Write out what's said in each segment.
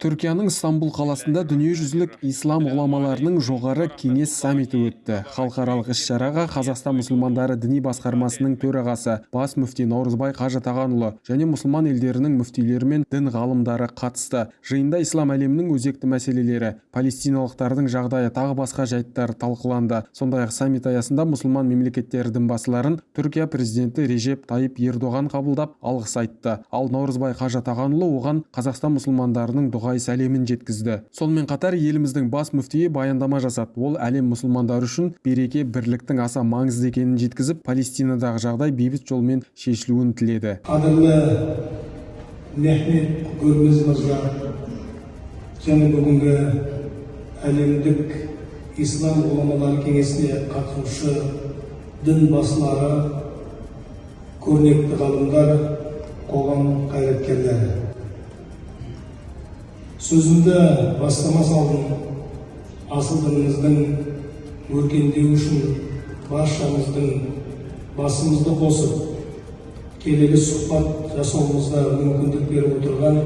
Түркияның Стамбул қаласында дүниежүзілік ислам ғұламаларының жоғары кеңес саммиті өтті. Халықаралық іс-шараға Қазақстан мұсылмандары діни басқармасының төрағасы, бас мүфти Наурызбай қажы Тағанұлы және мұсылман елдерінің мүфтилері мен дін ғалымдары қатысты. Жиында ислам әлемінің өзекті мәселелері, палестиналықтардың жағдайы, тағы басқа жайттар талқыланды. Сондай-ақ саммит аясында мұсылман мемлекеттері дінбасыларын Түркия президенті Режеп Тайып Ердоған қабылдап, алғыс айтты. Ал Наурызбай қажы Тағанұлы оған Қазақстан мұсылмандарының дұғай сәлемін жеткізді. Сонымен қатар еліміздің бас мүфтиі баяндама жасады. Ол әлем мұсылмандары үшін береке, бірліктің аса маңызды екенін жеткізіп, Палестинадағы жағдай бейбіт жолмен шешілуін тіледі. Қадірлі Мехмет Гөрмез мырза және бүгінгі әлемдік ислам ғұламалар кеңесіне қатысушы дін басылары, көрнекті ғалымдар, қоғам қайраткерлері. Сөзімді бастамас алдын асыл дініміздің өркендеуі үшін баршамыздың басымызды қосып, келелі сұхбат жасауымызға мүмкіндік беріп отырған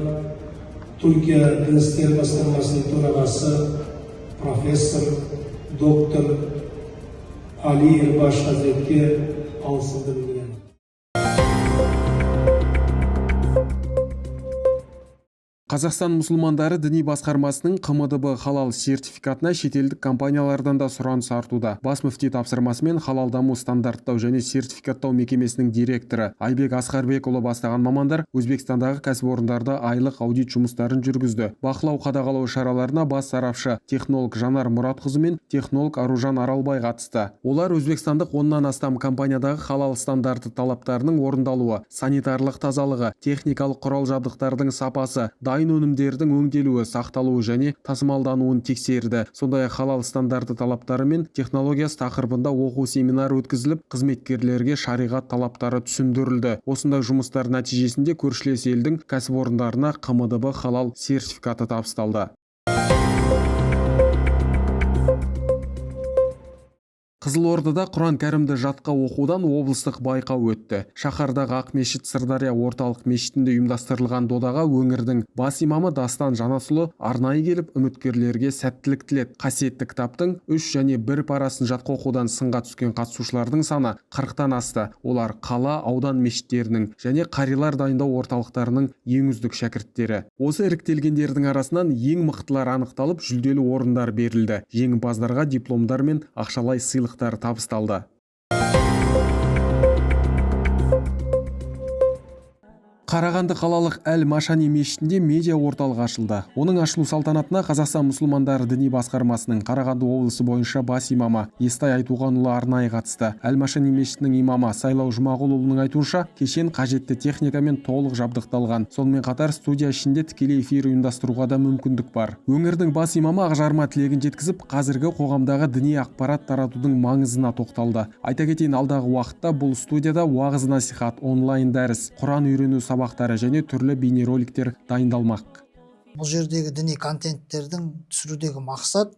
Түркия Дін істері басқармасының төрағасы профессор доктор Али Ербаш хазіретке алғысымды білдіремін. Қазақстан мұсылмандары діни басқармасының ҚМДБ халал сертификатына шетелдік компаниялардан да сұраныс артуда. Бас мүфти тапсырмасымен халал даму стандарттау және сертификаттау мекемесінің директоры Айбек Асқарбекұлы бастаған мамандар Өзбекстандағы кәсіпорындарда айлық аудит жұмыстарын жүргізді. Бақылау қадағалау шараларына бас сарапшы технолог Жанар Мұратқызы мен технолог Аружан Аралбай қатысты. Олар өзбекстандық 10-нан астам компаниядағы халал стандарты талаптарының орындалуы, санитарлық тазалығы, техникалық құрал-жабдықтардың сапасы, дайын өнімдердің өңделуі, сақталуы және тасымалдануын тексерді. Сондай-ақ халал стандарты талаптары мен технологиясы тақырыбында оқу семинар өткізіліп, қызметкерлерге шариғат талаптары түсіндірілді. Осындай жұмыстар нәтижесінде көршілес елдің кәсіпорындарына ҚМДБ халал сертификаты табысталды. Қызылордада Құран кәрімді жатқа оқудан облыстық байқау өтті. Шаһардағы Ақмешіт Сырдария орталық мешітінде ұйымдастырылған додаға өңірдің бас имамы Дастан Жанасұлы арнайы келіп, үміткерлерге сәттілік тіледі. Қасиетті кітаптың 3 және 1 парасын жатқа оқудан сынға түскен қатысушылардың саны 40-тан асты. Олар қала, аудан мешіттерінің және қарилар дайындау орталықтарының ең үздік шәкірттері. Осы іріктелгендердің арасынан ең мықтылар анықталып, жүлделі орындар берілді. Жеңімпаздарға дипломдар мен ақшалай сыйлықтар табысталды. Қарағанды қалалық Әл-Машани мешітінде медиа орталық ашылды. Оның ашылу салтанатына Қазақстан мұсылмандары діни басқармасының Қарағанды облысы бойынша бас имамы Естай Айтуғанұлы арнайы қатысты. Әл-Машани мешітінің имамы Сайлау Жұмағұлұлының айтуынша, кешен қажетті техникамен толық жабдықталған. Сонымен қатар студия ішінде тікелей эфир ұйымдастыруға да мүмкіндік бар. Өңірдің бас имамы ақжарма тілегін жеткізіп, қазіргі қоғамдағы діни ақпарат таратудың маңызына тоқталды. Айта кетейін, алдағы уақытта бұл студияда уағыз насихат, онлайн дәріс, Құран үйрену сабақтары және түрлі бейнероликтер дайындалмақ. Бұл жердегі діни контенттердің түсірудегі мақсат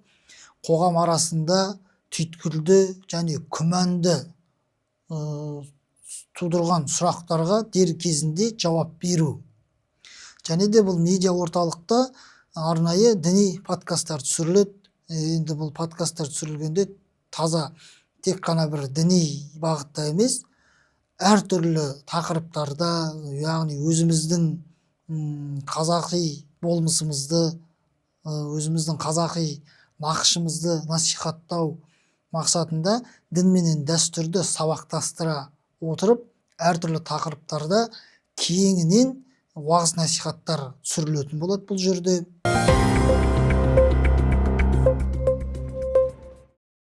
қоғам арасында түйткілді және күмәнді тудырған сұрақтарға дер кезінде жауап беру. Және де бұл медиа орталықта арнайы діни подкасттар түсіріледі. Енді бұл подкасттар түсірілгенде таза тек қана бір діни бағытта емес, әртүрлі тақырыптарда, яғни өзіміздің қазақи болмысымызды, өзіміздің қазақи нақышымызды насихаттау мақсатында дін менен дәстүрді сабақтастыра отырып, әртүрлі тақырыптарда кеңінен уағыз насихаттар түсірілетін болады бұл жерде.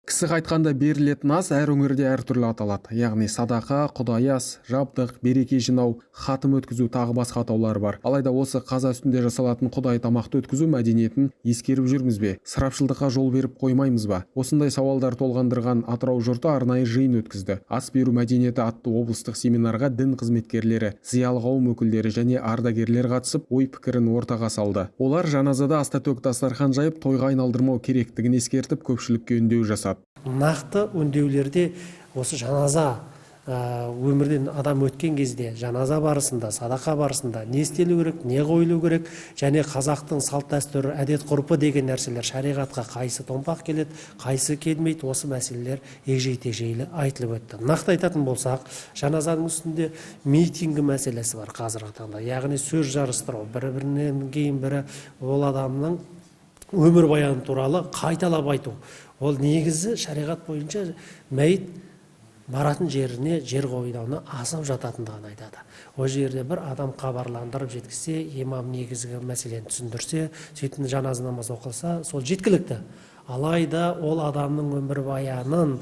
Кісі қайтқанда берілетін ас әр өңірде әртүрлі аталады. Яғни садақа, құдай ас, жабдық, береке жинау, хатым өткізу тағы басқа атаулар бар. Алайда осы қаза үстінде жасалатын құдай тамақты өткізу мәдениетін ескеріп жүрміз бе? Ысырапшылдыққа жол беріп қоймаймыз ба? Осындай сауалдар толғандырған Атырау жұрты арнайы жиын өткізді. Ас беру мәдениеті атты облыстық семинарға дін қызметкерлері, зиялы қауым өкілдері және ардагерлер қатысып, ой пікірін ортаға салды. Олар жаназада аста-төк дастархан жайып, тойға айналдырмау керектігін ескертіп, көпшілікке үндеу жасады. Нақты үндеулерде осы жаназа Өмірден адам өткен кезде жаназа барысында, садақа барысында не істелу керек, не қойылу керек, және қазақтың салт дәстүрі, әдет ғұрпы деген нәрселер шариғатқа қайсы томпақ келеді, қайсы келмейді, осы мәселелер егжей-тегжейлі айтылып өтті. Нақты айтатын болсақ, жаназаның үстінде митингі мәселесі бар қазіргі таңда, яғни сөз жарыстыру, бір-бірінен кейін бірі ол адамның өмірбаяны туралы қайталап айту. Ол негізі шариғат бойынша мәйіт баратын жеріне, жер қойнауына асып жататындығын айтады. Ол жерде бір адам хабарландырып жеткізсе, имам негізгі мәселені түсіндірсе, сөйтіп жаназа намаз оқылса, сол жеткілікті. Алайда ол адамның өмірбаянын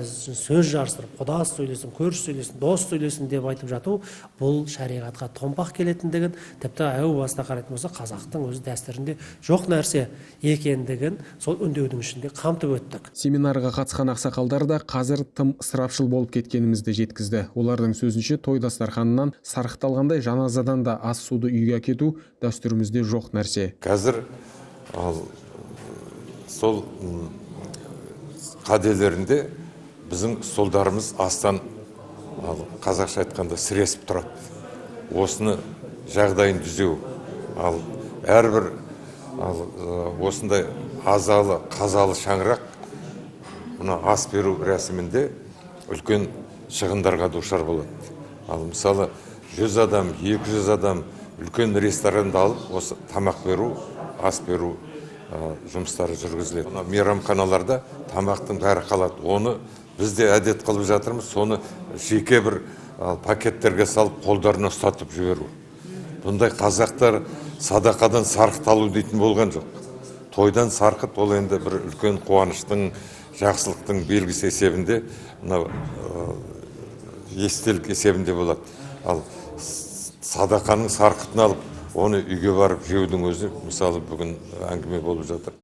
сөз жарыстырып, құда сөйлесін, көрші сөйлесін, дос сөйлесін деп айтып жату бұл шариғатқа томпақ келетіндігін, тіпті әу баста қарайтын болсақ, қазақтың өз дәстүрінде жоқ нәрсе екендігін сол үндеудің ішінде қамтып өттік. Семинарға қатысқан ақсақалдар да қазір тым ысырапшыл болып кеткенімізді жеткізді. Олардың сөзінше, той дастарханынан сарқыт алғандай жаназадан да ас суды үйге әкету дәстүрімізде жоқ нәрсе. Қазір ал сол қаделерінде біздің столдарымыз астан, ал қазақша айтқанда, сіресіп тұрады. Осыны жағдайын түзеу, ал әрбір ал осындай азалы қазалы шаңырақ мына ас беру рәсімінде үлкен шығындарға душар болады. Ал мысалы 100 адам, 200 адам үлкен ресторанды алып, осы тамақ беру, ас беру жұмыстары жүргізіледі. Мына мейрамханаларда тамақтың бәрі қалады. Оны біз де әдет қылып жатырмыз, соны жеке бір пакеттерге салып қолдарына ұстатып жіберу. Бұндай қазақтар садақадан сарқыт алу дейтін болған жоқ. Тойдан сарқыт ол енді бір үлкен қуаныштың, жақсылықтың белгісі есебінде, мынау естелік есебінде болады. Ал садақаның сарқытын алып, оны үйге барып жеудің өзі, мысалы, бүгін әңгіме болып жатыр.